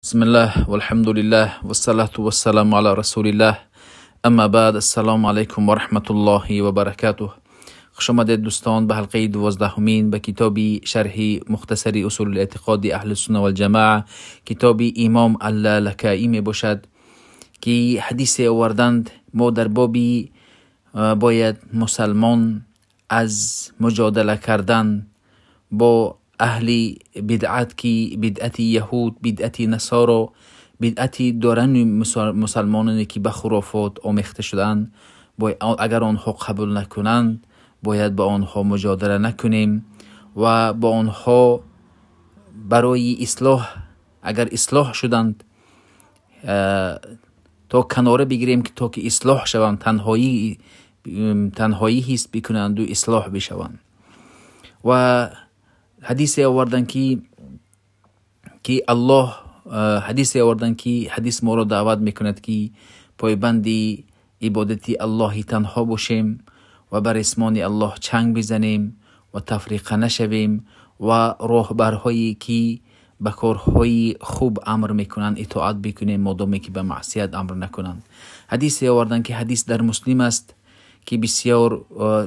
بسم الله والحمد لله والصلاة والسلام على رسول الله اما بعد السلام علیکم و رحمت الله و برکاته. خوش آمدید دوستان به حلقه 12 به کتاب شرح مختصر اصول الاعتقاد اهل السنه والجماعه، کتاب امام اللالکائی می باشد که حدیث آوردند. ما در باب باید مسلمان از مجادله کردن با اهل بدعت که بدعت یهود، بدعت نصارا، بدعت دارن مسلمانانی که به خرافات آمیخته شدند، اگر آنها قبول نکنند باید با آنها مجادله نکنیم و با آنها برای اصلاح، اگر اصلاح شدند تا کناره بگیریم که تا که اصلاح شوند، تنهایی حس بکنند و اصلاح بشوند. و حدیث آوردن که الله حدیث آوردن که حدیث ما را دعوت میکند که پایبند عبادت الله تنها باشیم و بر اسمان الله چنگ بزنیم و تفریقه نشویم و راهبرهایی که به کارهای خوب امر میکنند اطاعت بکنیم مادامی که به معصیت امر نکنند. حدیث آوردن که حدیث در مسلم است که بسیار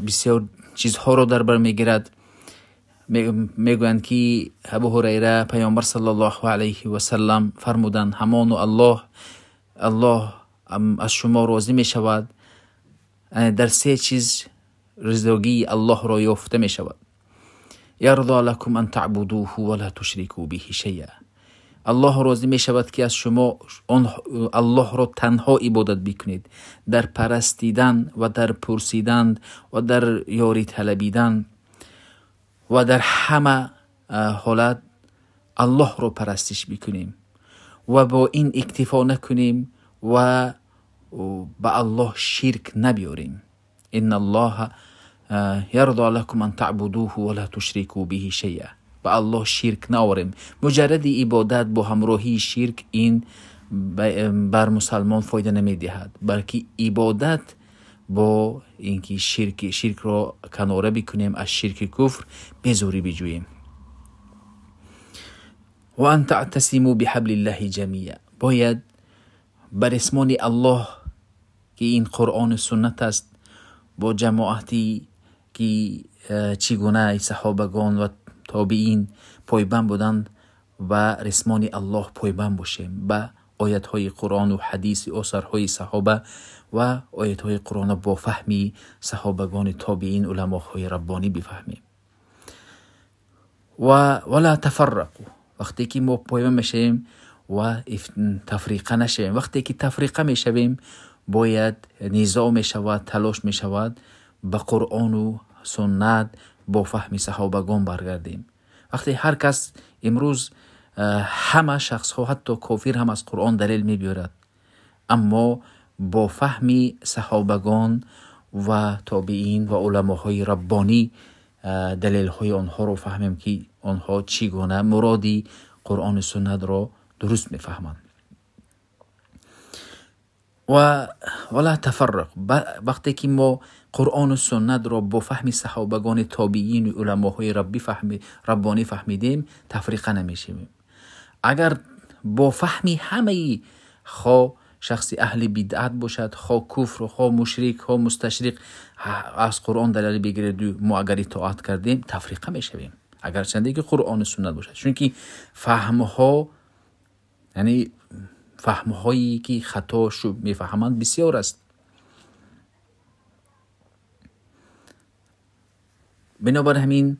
بسیار چیزها را در بر میگیرد. میگویند که ابو هریره پیامبر صلی الله علیه و سلم فرمودند همانو الله از شما راضی می شود، در سه چیز رضاگی الله را یافته می شود. یرضا لکم ان تعبدوه ولا تشرکوا به شیئا. الله راضی می شود که از شما الله را تنها عبادت بکنید، در پرستیدن و در پرسیدن و در یاری طلبیدن و در همه حالت الله را پرستش بکنیم و با این اکتفا نکنیم و به الله شرک نبیاریم. ان الله یرضا لکم ان تعبدوه ولا تشرکوا به شیئا. به الله شرک نآوریم. مجرد عبادت با همراهی شرک این بر مسلمان فایده نمیدهد، بلکه عبادت با اینکه شرک را کناره بکنیم، از شرک کفر بزوری بجوییم. و ان تعتصموا بحبل الله جمیعا. باید بر اسمان الله که این قرآن و سنت است با جماعتی که چگونه صحابگان و تابعین پایبند بودند و رسمان الله پایبند باشیم، به آیت های قرآن و حدیث آثارهای صحابه و آیت های قرآن با فهمی صحابگان تابعین علماهای ربانی بفهمیم. و ولا تفرقوا. وقتی که ما پایبند میشیم و تفریقه نشویم، وقتی که تفریقه میشویم باید نزاع میشود، تلاش میشود به قرآن و سنت با فهم صحابگان برگردیم. وقتی هر کس امروز همه شخص ها حتی کافر هم از قرآن دلیل میبیارد، اما با فهم صحابگان و تابعین و علماهای ربانی دلیل های آنها رو فهمیم که آنها چگونه مرادی قرآن و سنت را درست میفهمند. و ولا تفرق. وقتی که ما قرآن و سنت را با فهم صحابگان تابعین و علماهای ربانی فهمیدیم تفریقه نمیشیم. اگر با فهم همه خواه شخص اهل بدعت باشد، خواه کفر، خواه مشرک، خواه مستشرق از قرآن دلیل بگیرد، ما اگر اطاعت کردیم تفریقه میشویم، اگر چنده که قرآن و سنت باشد. چون که فهمها، یعنی فهمهایی که خطا شو میفهمند بسیار است. بنابر همین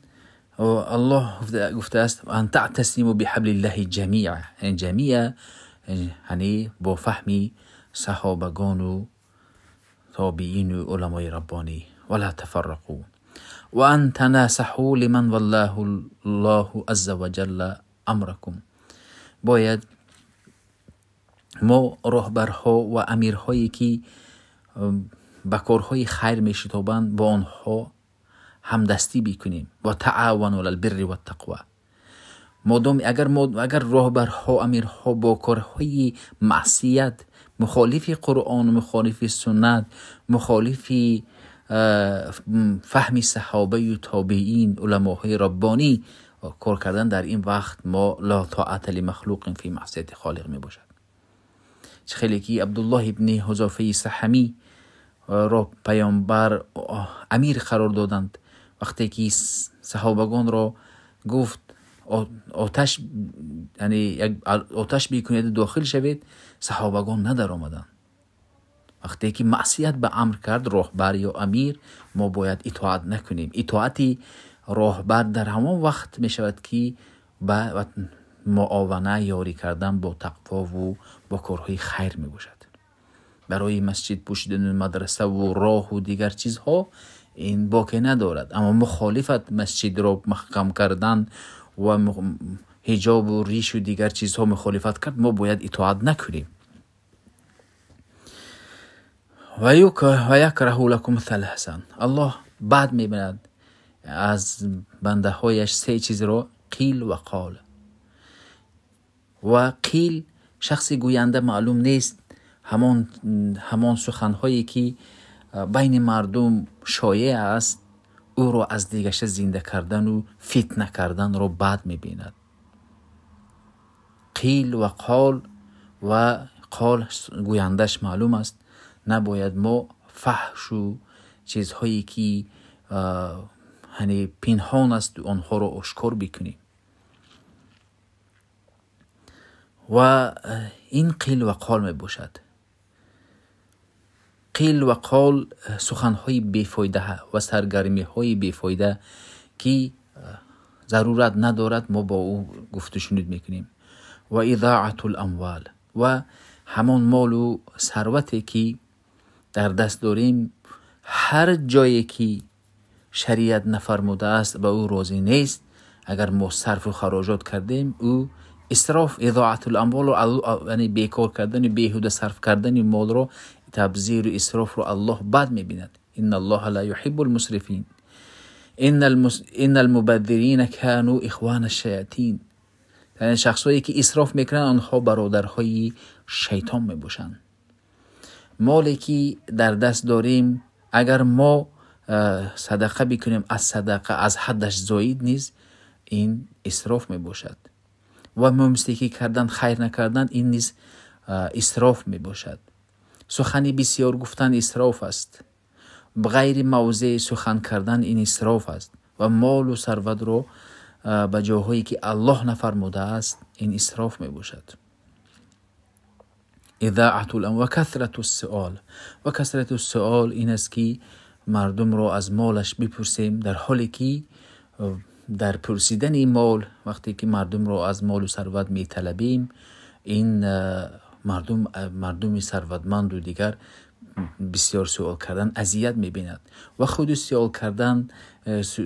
الله گفته است ان تعتصموا بحبل الله جمیعا. یعنی جمیعا یعنی با فهمی صحابگان و تابعین و علمای ربانی. ولا تفرقوا و ان تناصحوا لمن والله الله عز وجل امرکم. باید ما راهبرها و امیرهایی که به کارهای خیر میشتابند با آنها همدستی بکنیم. و تعاونوا علی البر والتقوا. مادام اگر راهبرها امیرها با کارهای معصیت مخالف قرآن، مخالف سنت، مخالف فهم صحابه و تابعین علماهای ربانی кор кардан дар ин вақт мо ла тоата лимахлуқин фи маъсияти холиқ мебошад. Чӣ хеле ки Абдуллоҳ ибни Ҳузофаи Саҳамӣ ро паёмбар амир қарор доданд, вақте ки саҳобагонро гуфт оташ, яъне як оташ бикунед дохил шавед, саҳобагон надаромаданд. Вақте ки маъсият ба амр кард роҳбар ё амир, мо бояд итоат накунем. Итоати роҳбар дар ҳамон вақт мешавад ки ба муована ёрӣ кардан бо тақвову бо корҳои хайр мебошад. Барои масҷид пӯшидану мадрасаву роҳу дигар чизҳо ин боке надорад. Аммо мухолифат масҷидро маҳкам кардан ва ҳиҷобу ришу дигар чизҳо мухолифат кард, мо бояд итоат накунем. Ва якраҳу лакум саласан. Аллоҳ бад мебинад аз бандаҳояш се чизро: қил ва қол. Ва қил шахси гӯянда маълум нест, ҳамон суханҳое ки байни мардум шоеъ аст, ӯро аз дигаша зинда кардану фитна карданро бад мебинад. Қил ва қол ва қол гӯяндаш маълум аст. Набояд мо фаҳшу чизҳое ки яъне пинҳон аст онҳоро ошкор бикунем. Ва ин қил ва қол мебошад. Қил ва қол суханҳои бефоида ва саргармиҳои бефоида ки зарурат надорад, мо бо ӯ гуфтушунид мекунем. Ва изоатул амвол, ва ҳамон молу сарвате ки дар даст дорем, ҳар ҷое ки шариат нафармудааст ба ӯ розӣ нест, агар мо сарфу хароҷот кардем, ӯ исроф, изоатул амволро, яъне бекор кардани, беҳуда сарф кардани молро, табзиру исрофро Аллоҳ бад мебинад. Инналлоҳа ла юҳиббул мусрифин. Иннал мубаддирина кану ихвана шаятин. Яъне шахсое ки исроф мекунанд, онҳо бародарҳои шайтон мебошанд. Моле ки дар даст дорем, агар мо садақа бикунем, аз садақа аз ҳаддаш зоид низ ин исроф мебошад. Ва мумсикӣ кардан, хайр накардан, ин низ исроф мебошад. Сухани бисёр гуфтан исроф аст. Ғайри мавзеъ сухан кардан ин исроф аст. Ва молу сарватро ба ҷоҳое ки Аллоҳ нафармудааст, ин исроф мебошад. Изоатул ва касрату суол. Ва касрату суол ин аст ки мардумро аз молаш бипурсем, дар ҳоле ки дар пурсидани мол, вақте ки мардумро аз молу сарват металабем, ин мардуми сарватманду дигар бисёр суол кардан азият мебинад. Ва худи суол кардан,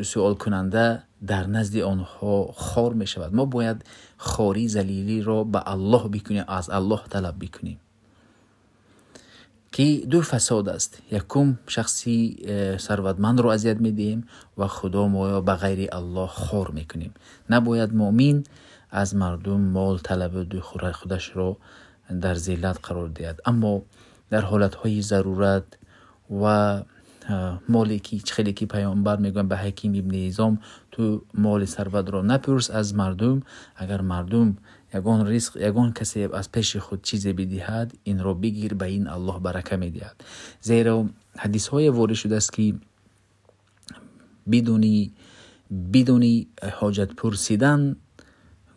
суолкунанда дар назди онҳо хор мешавад. Мо бояд хорӣ залилиро ба Аллоҳ бикунем, аз Аллоҳ талаб бикунем, ки ду фасод аст. Якум, шахси сарватмандро азият медиҳем ва худо моро ба ғайри Аллоҳ хор мекунем. Набояд муъмин аз мардум мол талабаду худашро дар зиллат қарор диҳад. Аммо дар ҳолатҳои зарурат ва моле ки хеле ки паёмбар мегӯянд ба Ҳаким ибни Ҳизом, ту моли сарватро напурс аз мардум, агар мардум ягон ризқ, ягон касе аз пеши худ чизе бидиҳад, инро бигир, ба ин Аллоҳ барака медиҳад. Зеро ҳадисҳое ворид шудааст ки бидуни ҳоҷат пурсидан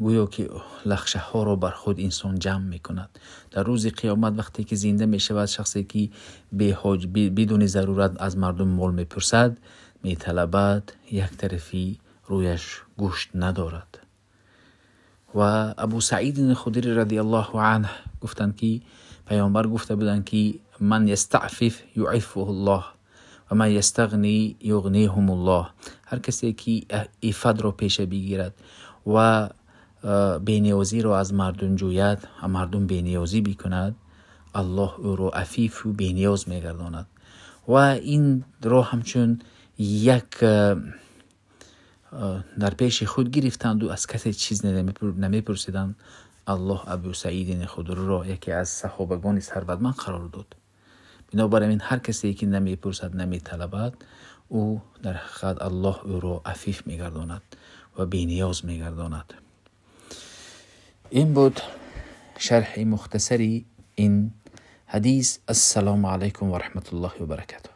гӯё ки лахшаҳоро бар худ инсон ҷамъ мекунад. Дар рӯзи қиёмат вақте ки зинда мешавад, шахсе ки бидуни зарурат аз мардум мол мепурсад, металабад, як тарафи рӯяш гӯшт надорад. Ва Абу Саид Худри радиаллоҳу анҳ гуфтанд ки паёмбар гуфта буданд ки ман ястаъфиф юъиффуҳуллоҳ ва ман ястағни юғниҳумуллоҳ. Ҳар касе ки иффатро пеша бигирад ва бениёзиро аз мардум ҷӯяд ва мардум бениёзӣ бикунад, Аллоҳ ӯро афифу бениёз мегардонад. Ва инро ҳамчун як дар пеши худ гирифтанду аз касе чиз намепурсиданд. Аллоҳ Абу Саиди Худриро яке аз саҳобагони сарватманд қарор дод. Бинобар ин ҳар касе ки намепурсад, наметалабад, ӯ дар ҳақиқат Аллоҳ ӯро афиф мегардонад ва бениёз мегардонад. Ин буд шарҳи мухтасари ин ҳадис. Ассалому алайкум ва раҳматуллоҳи ва баракатуҳ.